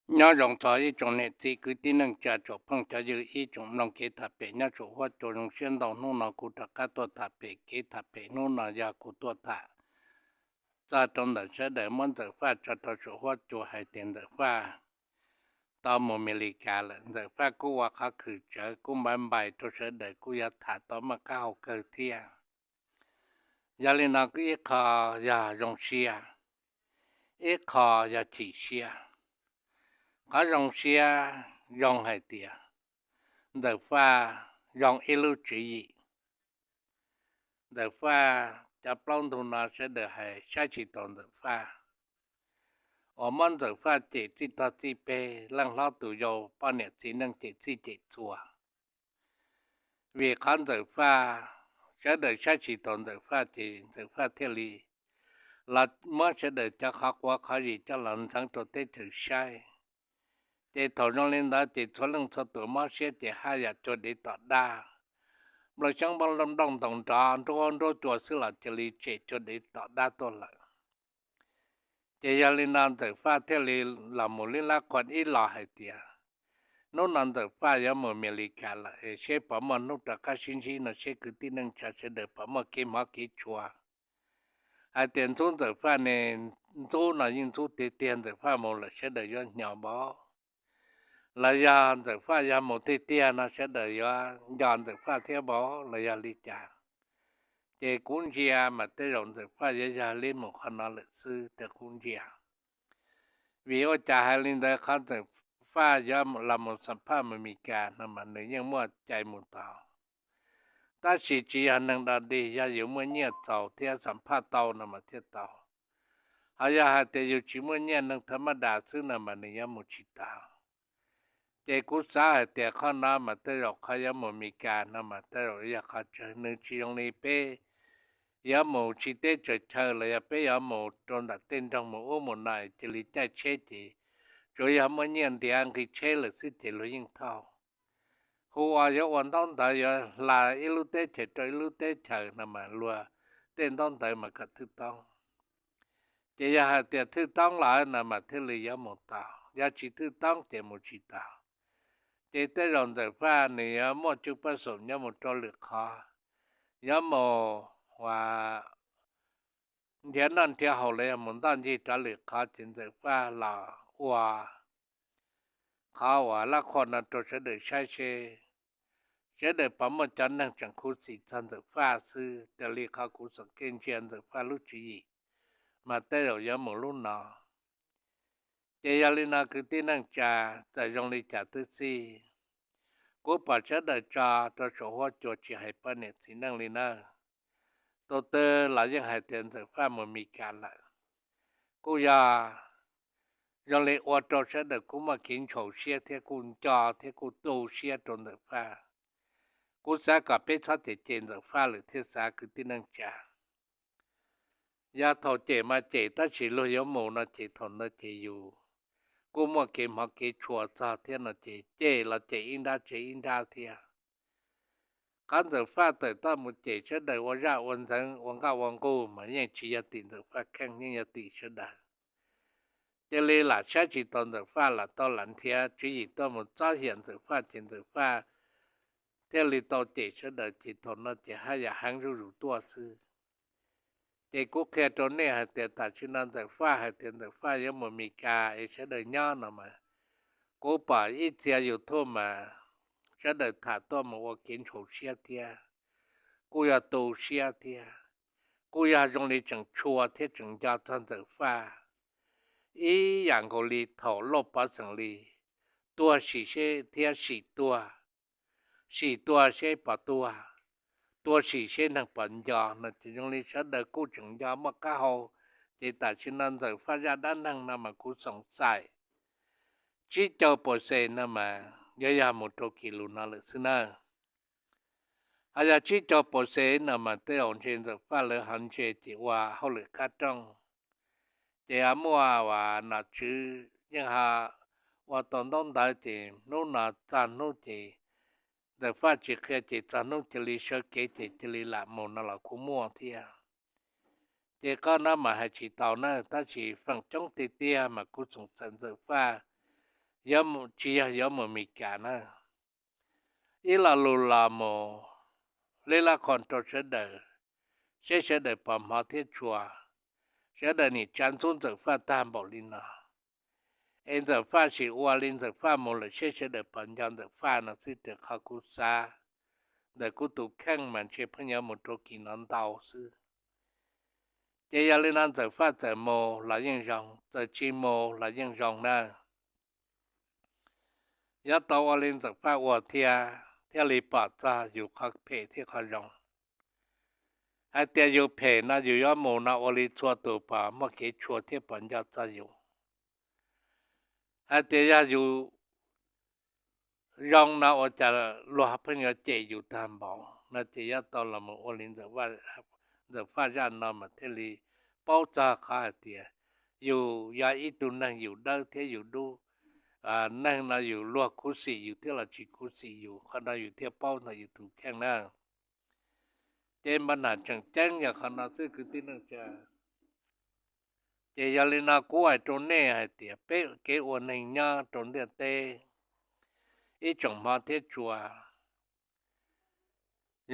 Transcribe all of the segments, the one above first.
Nyob zoo txog ib tsoom niam txiv kwv tij neej tsa tsoom phooj cov ywg ib tsoom mloog kev tham pem nyob saum huab cua, zoo siab ntau hnub no kuv rov qab tuaj tham pem. Kev tham pem hnub no yog kuv tuaj tham txog rau ntawm sawv daws muab Ntxawm Faj tso rau saum huab cua hais tias Ntxawm Faj tau mus Amelikas lawm. Ntxawm Faj kuj ua qhov khwm tsawv kuj npaiv npais rau sawv daws kuj yuav tham tau muaj qab hau kawg thiab. Yog li no kuj ib qho yog zoo siab, ib qho yog chim siab. Qhov zoo siab zoo hais tias Ntxawm Faj zoo ib lub tswv yim. Ntxawm Faj cov plaub ntug no sawv daws hais saib tsis taus Ntxawm Faj, uas muab Ntxawm Faj cem txij tog txij peg, leej hlob tus yau, poj niam txiv neej cem txij cem txhua. Vim qhov Ntxawm Faj, sawv daws saib tsis taus Ntxawm Faj ces Ntxawm Faj thiaj li los muab sawv daws cov qhov quav qhov zis coj los ntxeev rau teb chaws saib. Ces thaum zoo li ntawd ces txhua leej txhua tus mob siab ces haj yam cuag dev tom dab. Nplooj xyoob nplooj ntoos nrov nruab nruab cua xwb los cia li tsem cuag dev tom dab tuaj lawm. Ces yog li no Ntxawm Faj thiaj li los mus lib lab qhuas ib los hais tias hnub no Ntxawm Faj yuav mus Amelikas lawm es seb puas muaj hnub rov qab sib ntsib no seb kwv tij neej tsa sawv daws puas muaj kev hmov kev tshua. Hais tias ntxub Ntxawm Faj ne, ntxub no yeej ntxub tiag tiag, Ntxawm Faj mus lawm sawv daws yuav hnyo npaum, los yog Ntxawm Faj yog mus tiag tiag no sawv daws yuav nco Ntxawm Faj thiab npaum los yog li cas. Ces kuv ntsia mas tej zaum Ntxawm Faj yuav yog li mus qhov no lawm xwb tej kuv ntsia. Vim ua cas hais li ntawd, qhov Ntxawm Faj yuav los mus xam phaj mus Amelikas no mas nws yeej muaj cai mus tau. Tab sis tsis yog neeg dog dig, yog yus muaj nyiaj txaus thiab xam phaj tau no mas thiaj tau. Ho yog hais tias yus tsis muaj nyiaj, neeg thawj maj das xwb no mas nws yuav mus tsis tau. Ces kuv xav hais tias qhov no mas tej zaum qhov yuav mus Amelikas no mas tej zaum yog qhov tsawg, nws tsis zoo li peb yuav mus tsis teb tsaws chaw los yog peb yuav mus rau ntawm tej nroog mus ub mus no cia li caij tsheb ces tsuas yog muaj nyiaj ntiav nqi tsheb lawm xwb ces luag yeej thauj. Hu ua yuav ua ntaub ntawv yuav hla ib lub teb chaws rau ib lub teb chaws no mas luag tej ntaub ntawv mas kom thwj toob. Ces yog hais tias thwj toob lawm no mas thiaj li yuav mus tau, yog tsis thwj toob ces mus tsis tau. Ces tej zaum Ntxawm Faj nws yuav muaj cwj paj xoom nyob mus rau lwm qhov, yuav mus ua nrhiav noj nrhiav haus los yog mus ntoj ncig rov lwm qhov ces Ntxawm Faj los ua qhov uas lab qhuas no rau sawv daws saib seb sawv daws puas muaj cov neeg tseem khuv xim txog Ntxawm Faj xwb. Raws li qhov kuv xeem kej ntsia Ntxawm Faj lub tswv yim mas tej zaum yuav mus lub no. Ces yog li no kwv tij neej tsa, txawm zoo li cas twb txij, kuv pom sawv daws tso rau saum huab cua tsis hais poj niam txiv neej li nawb. Tus twg los yeej hais tias Ntxawm Faj mus Amelikas lawm, kuj yog zoo li ua rau sawv daws kuj muaj kev ntshau siab thiab kuj nco thiab kuj tu siab rau Ntxawm Faj. Kuv xav kom peb txhob cem cem Ntxawm Faj lawm thiab xav kwv tij neej tsa. Yog thaum cem mas cem tab sis luag yuav mus no ces thaum ntawd ces yus kuj muaj kev hmov kev tshua txog thiab no ces cem los cem ib nrab tseg ib nrab thiab. Qhov Ntxawm Faj tawm tuaj mus cem sawv daws ua zaj ua ntxeev ua nqaj ua nqug mas yeej tsis yog tim Ntxawm Faj kheej, yeej yog tim sawv daws. Cia li lam saib tsis taus Ntxawm Faj, lam tau lam nrhiav tswv yim tuaj mus txob hiam Ntxawm Faj ces Ntxawm Faj thiaj li tau cem sawv daws ces thaum no ces haj yam heev zuj zus tuaj xwb. Ces kuv qhia rau nej hais tias tam sim no Ntxawm Faj hais tias Ntxawm Faj yuav mus Amelikas es sawv daws nyob no mas kuv pom ib txhia YouTube mas sawv daws tham tuaj mus ua kev ntshau siab thiab kuj yog tu siab thiab kuj yog zoo li tseem tshua thiab tseem nco txog Ntxawm Faj ib yam nkaus li thaum Lauj Pov xeem Lis tuag sim seb thiab sim tuag, sim tuag seb pom tuag, tuag sim seb neeg pom nco no ces zoo li sawv daws kuj tseem nco muaj qab hau. Ces tam sim no Ntxawm Faj zaj dab neeg no mas kuv xoom xaim tsib caug pawv xees no mas yuav yog mus rau kis lus no lawm xwb nawb. Ho yog tsib caug pawv xees no mas tej zaum ntshe Ntxawm Faj lawv ho ntshe ces ua hauj lwm qab rooj, ces ho muaj uas nom tswv yeej ho ua tau ntaub ntawv ces hnub no txog hnub ces Ntxawm Faj tsis qhia ces txog hnub cia li sawv kev ces cia li lam mus no los kuj muaj thiab. Ces qhov no mas hais tsis tau na, tab sis feem coob tiag tiag mas kuj txoom txawm Ntxawm Faj tsis yog yuav mus Amelikas na. Ib lo lus los mus lib lab qhos rau sawv daws, seb sawv daws puas hmov thiab tshua, sawv daws nim tsa ntxub Ntxawm Faj tag npaum li no. Es Ntxawm Faj sim ua li Ntxawm Faj mus lawm seb sawv daws puas nco Ntxawm Faj no xwb, raws qhov kuv xav ntawm kuv tus kheej mas ntshe pheej yuav mus rau kis no ntau xwb. Ces yog li no Ntxawm Faj txawm mus los yeej zoo, txawm tsis mus los yeej zoo na. Yuav tau ua li Ntxawm Faj ua thiab, thiaj li pom txog yus qhov phem thiab qhov zoo. Hais tias yus phem no yus yuav mus no ua li txhua tus puas muaj kev tshua thiab puas nco txog yus. Hais tias yog yus zoo no ua cas luag pheej yuav cem yus tag npaum no ces yuav tau los mus ua li Ntxawm Faj zaj no mas thiaj li paub txog qhov hais tias yus yog ib tug neeg yus dawb thiab yus dub. Neeg no yus luag khuv xim yus thiab los tsis khuv xim yus, qhov no yus thiaj paub ntawm yus tus kheej na. Ces npaj nam tseem ceeb yog qhov no xwb kwv tij neej tsa. Ces yog li no kuv hais rau nej hais tias peb kev ua neeg nyob rau ntiaj teb, ib tsoom hmov thiab tshua,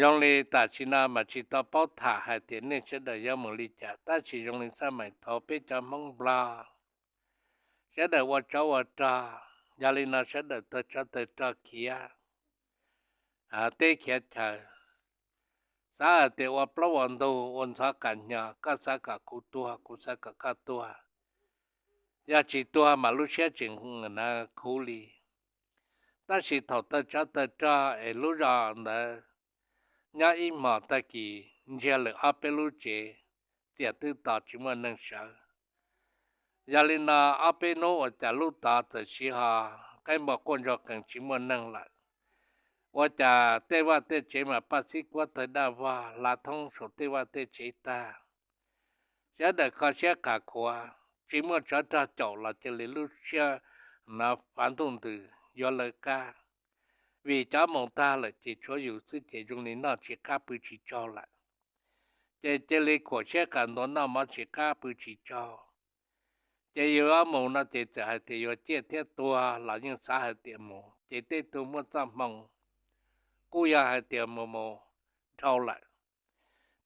zoo li tam sim no mas tsis tau paub tham hais tias nej sawv daws yuav mus li cas, tab sis zoo li xab maim thaud peb cov Hmoob Nplog sawv daws ua tsov ua rog, yog li no sawv daws tawg tsov tawg rog khiav teb khiav chaw, xav hais tias ua plaub ua ntug ua ntxhov qas hnyo, koj xav kom kuv tuag kuv xav kom koj tuag, yog tsis tuag mas lub siab tseem khuv li. Tab sis thaum tawg tsov tawg rog es lub zos ntawd nyob ib hmos tag kis ntsiag lawm ob peb lub tsev, txias twb to tsis muaj neeg sawv. Yog li no ob peb hnub ua cas lub tod txawm siv ho qaib npua quaj ntsoog qees tsis muaj neeg lawm. Ua cas tej vaj tej tsev mas paj xib kuab tawg daj vog hlav thoob saum tej vaj tej tsev tag. Sawv daws kho siab qas khuav, tsis muaj tsov rog caum los cia li lub siab no fav ntuj ntws yuav lawv qab. Vim cov mus tag lawm ces tshuav yus xwb ces zoo li noj tsis qab pw tsis tsaug lawm. Ces cia li khuam siab qas ntua noj mov tsis qab pw tsis tsaug. Ces yus ob mus no ces txawm hais tias yuav ciaj thiab tuag los yeej xav hais tias mus, ces tej tug muaj txoj hmoo kuj yog hais tias mus mus dhau lawm.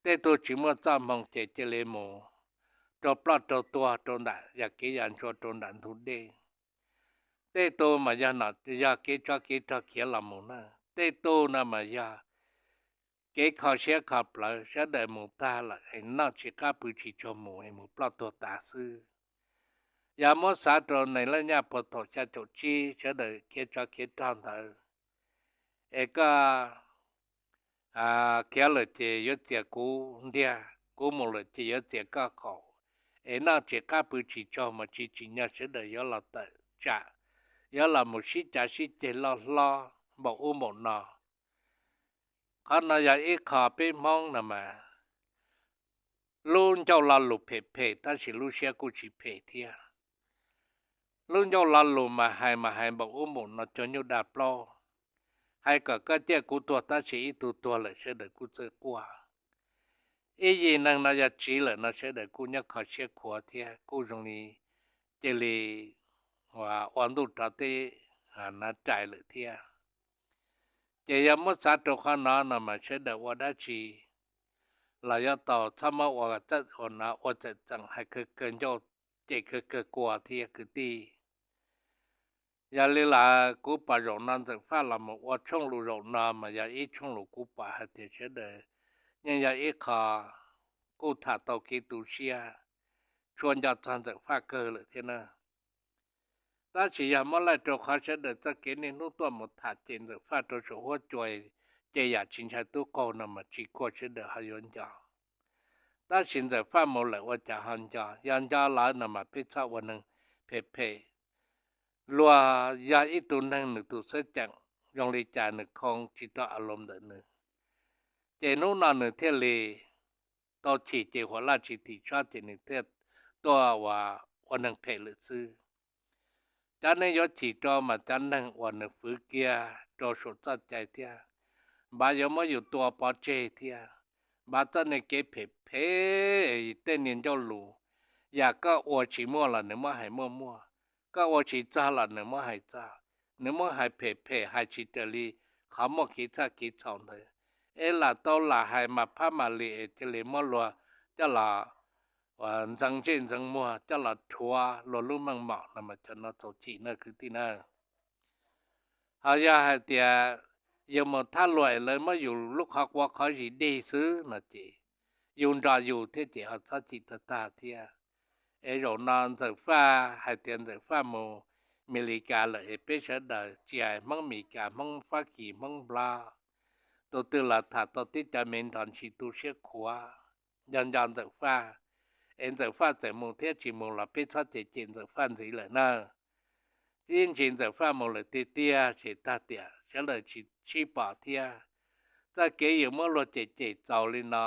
Tej tug tsis muaj txoj hmoo ces cia li mus rau ploj rau tuag rau nram yam kev yam ntsua rau nram ntug dej. Tej tug mas yog, yog kev tsov kev rog khiav los mus na, tej tug no mas yog kev kho siab kho plawv, sawv daws mus tag lawm es noj tsis qab pw tsis tsaug mus es mus ploj tuag tas xwb. Yog muab xav rau neeg laj nyaj puag thaum xya caum tsib sawv daws khiav tsov khiav rog ntawd, es koj khiav lawm ces yuav txias kuv ntiag, kuv mus lawm ces yuav txias koj qaum, es noj tsis qab pw tsis tsaug mas tsis tsim nyog sawv daws yuav los tawm tsam, yuav los mus sib cav sib ceg loj hlob npaum ub npaum no. Qhov no yog ib qho peb Hmoob no mas lub ncauj lo lus phem phem tab sis lub siab kuj tsis phem thiab. Lub ncauj lo lus mas hais mas hais npaum ub npaum no cog nyuj daj plaub, hais kom koj ciaj kuv tuag tab sis ib tug tuag lawm sawv daws kuj txawj quaj. Ib yim neeg no yog tsiv lawm no sawv daws kuj nyob kho siab khuav thiab kuj zoo li cia li ua ntuj rov teb na rais lawm thiab. Ces yog muab xav rau qhov no no mas sawv daws ua dab tsi los yuav tau txhob muab ua txawm ua txawm txeem hais kawg kawg ncauj, cem kawg kawg kua thiab kwv tij. Yog li lawm kuv pom zaum no Ntxawm Faj los mus ua tshooj lus zaum no mas yog ib tshooj lus kuv pom hais tias sawv daws yeej yog ib qho kuj tham tau kev tu siab, tshua nco txog Ntxawm Faj kawg lawm thiab na. Tab sis yog muab laij rau qhov sawv daws txoj kev niaj hnub tuaj mus tham cem Ntxawm Faj rau saum huab cua, ces yam tsis ntshai tub qaug no mas tsis kuaj sawv daws ho yuav nco. Tab sis Ntxawm Faj mus lawm ua cas ho nco, yog nco lawm no mas peb txhob ua neeg phem phem. Luag yog ib tug neeg nws tus xeeb ceem zoo li cas nws khoo tsis tau a loo ntawm nws, ces hnub no nws thiaj li tau chim ces huam laj tsis tim tsob ces nws thiaj tuaj ua, ua neeg phem lawm xwb. Cov neeg yuav chim rau mas cov neeg uas nws fwv kiag rau saum txoj cai thiab, npaj yuav muab yus tua pov tseg thiab, npaj txoj niag kev phem phem, tej niag ncauj lus yam koj ua tsis muaj los nws muab hais muaj muaj, koj ua tsis txog los nws muab hais txog, nws muab hais phem phem hais tsis raws li qhov muaj kev txhaj kev txhaum ntawd, es lam tau lam hais mas phab mam li es cia li muab luag coj los ntxeev ntsej ntxeev muag, coj los rhuav luag lub meej mom no mas cov no txaus chim na kwv tij na. Ho yog hais tias yus mus thab luag es lawv muab yus lub qhov quav qhov zis dig xwb no ces yus nrog yus thiab ces ho txhob chim tag tag thiab. Es zaum no Ntxawm Faj hais tias Ntxawm Faj mus Mes Lis Kas lawm es peb sawv daws tsis hais Hmoob Mes Lis Kas, Hmoob Fab Kis, Hmoob Nplog, tus twg los tham tau tib cov me nrog ntsis tu siab khuav, nco nco Ntxawm Faj. Es Ntxawm Faj txawm mus thiab tsis mus los peb txhob cem cem Ntxawm Faj ntxiv lawm na. Tib ntsis Ntxawm Faj mus lawm tiag tiag ces tag tiam sawv daws tsis sib pom thiab. Txoj kev yus muab luag cem cem txaus li no,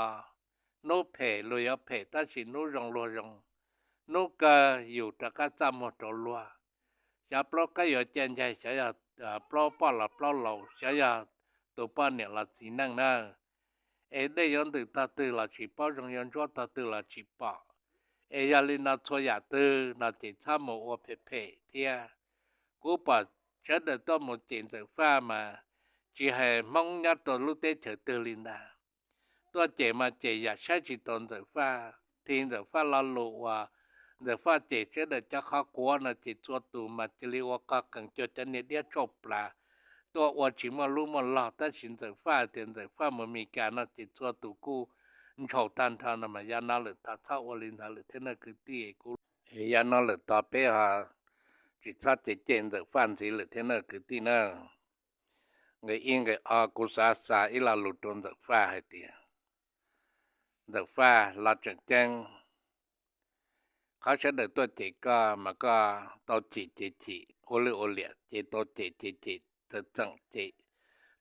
hnub phem luag yuav phem tab sis hnub zoo luag zoo, hnub kawg yus rov qab txaj muag rau luag. Xyov plaub qaib yuav ca ncaig, xyov yog plaub poj los plaub laus, xyov yog tus poj niam los txiv neej na. Es dej yuav ntws tog twg los tsis paub, zoo yuav ntsuab tog twg los tsis pom. Es yog li no txhua yam twg no ces txhob mus ua phem phem thiab. Kuv pom sawv daws tuaj mus cem Ntxawm Faj mas tsis hais Hmoob nyob rau lub teb chaws twg li ntag, tuaj cem mas cem yam saib tsis taus Ntxawm Faj, thi Ntxawm Faj lo lus uas Ntxawm Faj cem sawv daws cov qhov quav no ces txhua tus mas cia li ua qog qees cuag cov niag diab tsauj plab tuaj ua tsis muaj lub muaj log, tab sis Ntxawm Faj tias Ntxawm Faj mus Mes Kas no ces txhua tus kuj ntshau tag nrho no mas yav no lawm tod txhob ua li ntawd lawm thiab na kwv tij. Kuv yav no lawm tod peb ho tsis txhob cem cem Ntxawm Faj ntxiv lawm thiab na kwv tij na. Nqe ib nqe ob kuv xav xa ib lo lus rau Ntxawm Faj hais tias, Ntxawm Faj, los tseem ceeb, qhov sawv daws tuaj cem koj mas koj tau cem ces cem ua lwj ua liam, ces tau cem ces cem txawm txeem cem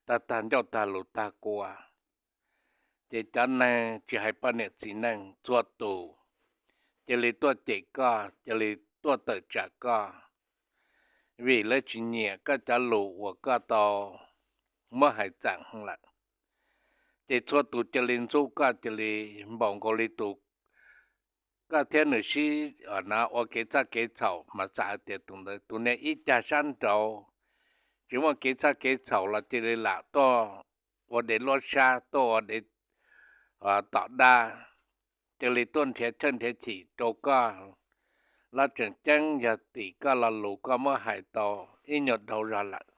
tag tag ncauj tag lus tag kua. Ces cov neeg tsis hais poj niam txiv neej txhua tus cia li tuaj cem koj, cia li tuaj tawm tsam koj, vim lawv tsis nyiam koj cov lus uas koj tau muab hais txam lawm. Ces txhua tus cia li ntxub koj, cia li npaum nkaus li tus koj thiab nws sib na ua kev txhaj kev txhaum mas xam hais tias tus ntawd tus niag ib cag sab nraud tsis muaj kev txhaj kev txhaum los cia li lam tuaj ua dev luab sab, tuaj ua dev tom dab, cia li tuaj nrhiav chawj nrhiav chim rau koj. Los tseem ceeb yog tim koj lo lus koj muab hais tau ib nyuag dhau zog lawm.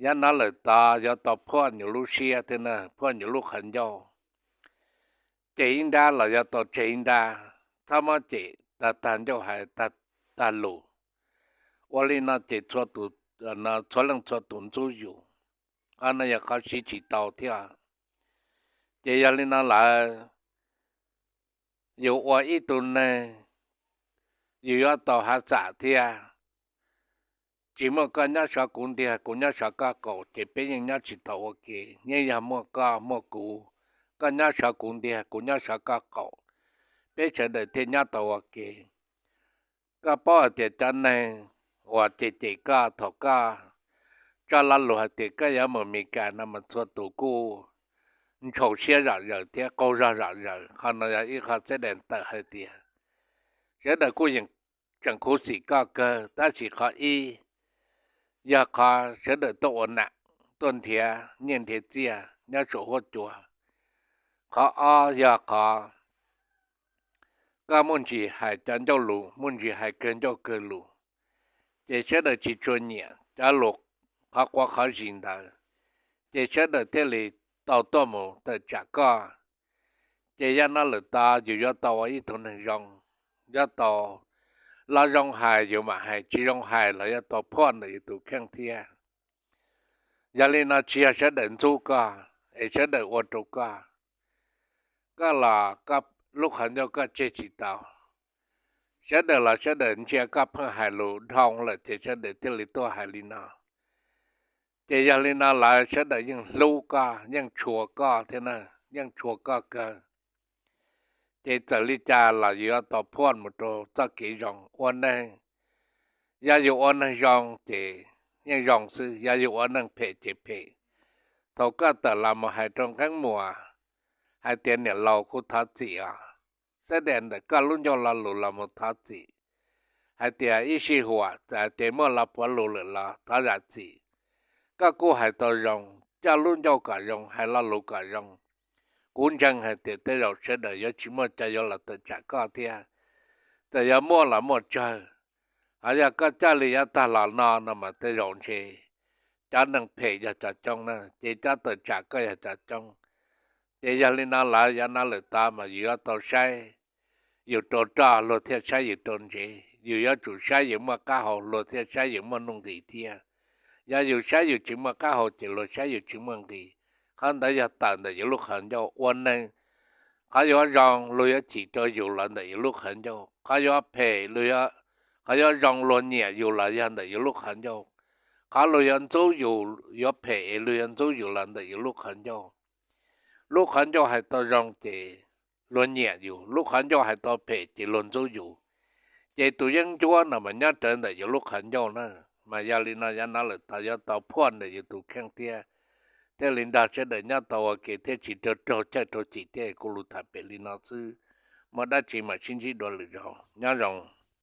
Yav no lawm tod yuav tau phuaj nyuam lub siab thiab na, phuaj nyuam lub qhov ncauj. Cem ib nrab los yuav tau tseg ib nrab, txhob muab cem tag tag ncauj hais tag lus. Ua li no ces txhua tus, txhua leej txhua tus ntxub yus, qhov no yog qhov siv tsis tau thiab. Ces yog li no lawm, yus ua ib tug neeg, yus yuav tau hav xam thiab. Tsis muaj koj nyob sov kuv ntiag, kuv nyob sov koj qaum ces peb yeej nyob tsis tau ua ke. Yeej yog muaj koj muaj kuv, koj nyob sov kuv ntiag, kuv nyob sov koj qaum, peb sawv daws thiaj nyob tau ua ke. Koj paub hais tias cov neeg uas cem cem koj thaum koj tso lo lus hais tias koj yuav mus Mes Kas no mas txhua tus kuj ntshau siab zom zaws thiab qaug zog zom zaws. Qhov no yog ib qho txeb daim tawm hais tias sawv daws kuj yeej tseem khuv xim koj kawg, tab sis qhov ib yog qhov sawv daws tuaj ua nam, tuaj nrhiav nyiaj nrhiav txiaj nyob saum huab cua. Qhov ob yog qhov koj muaj ntsis hais cov ncauj lus, muaj ntsis hais kawg ncauj kawg lus, ces sawv daws tsis tshua nyiam cov lus qhov quav qhov zis ntawd, ces sawv daws thiaj li tau tuaj mus tawm tsam koj. Ces yav no lawm tod yus yuav tau ua ib tug neeg zoo, yuav tau los zoo hais yus mam hais, tsis zoo hais los yuav tau phuaj ntawm yus tus kheej thiab. Yog li no tsis yog sawv daws ntxub koj es sawv daws ua rau koj, koj los koj lub qhov ncauj koj tseg tsis tau. Sawv daws los sawv daws ntsia koj pheej hais lus dhau lawm ces sawv daws thiaj li tuaj hais li no. Ces yog li no lawv sawv daws yeej hlub koj, yeej tshua koj thiab na, yeej tshua koj kawg. Ces txawm li cas los yus yuav tau phuaj mus rau txoj kev zoo ua neeg. Yog yus ua neeg zoo ces yeej zoo xwb, yog yus ua neeg phem ces phem. Thaum koj tawm los mus hais rau Nqeeb Muas hais tias niam laus kuv thov txim os, xab dam ntawm koj lub ncauj lo lus los mus thov txim. hais tias ib sij huam txawm hais tias muaj lo puav lus lawm los thov zam txim. Koj kuj hais tau zoo, coj lub ncauj kom zoo, hais lo lus kom zoo. Kuv ntseeg hais tias tej zaum sawv daws yuav tsis muaj cov yuav los tawm tsam koj thiab. Txawm yuav muaj los muaj tsawg, ho yog koj coj li yav tag los no no mas tej zaum ntshe cov neeg phem yog cov coob na, ces cov tawm tsam koj yog cov coob. Ces yog li no lawm yav no lawm tod mas yus yuav tau saib yus rau roj luag thiaj saib yus rau ntsev, yus yuav tsum saib yus muaj qab hau luag thiaj saib yus muaj nuj nqis thiab. Yog yus saib yus tsis muaj qab hau ces luag saib yus tsis muaj nqis. Qhov ntawd yog tawm ntawm yus lub qhov ncauj ua neeg. Qhov yuav zoo luag yuav chim rau yus los ntawm yus lub qhov ncauj, qhov yuav phem, qhov yuav zoo luag nyiam yus los yog ntawm yus lub qhov ncauj, qhov luag yuav ntxub yus, yuav phem es luag yuav ntxub yus los ntawm yus lub qhov ncauj. Lub qhov ncauj hais tau zoo ces luag nyiam yus, lub qhov ncauj hais tau phem ces luag ntxub yus. Ces tus yeeb ncuab no mas nyob rawv ntawm yus lub qhov ncauj na. Mas yog li no yav no lawm tod yuav tau phuaj ntawm yus tus kheej thiab, thiaj li nrog sawv daws nyob tau ua ke thiaj tsis raug raug cawj raug chim thiab. Kuv lus tham pem li no xwb, muaj dab tsi mam sib ntsib dua lwm zaus, nyob zoo.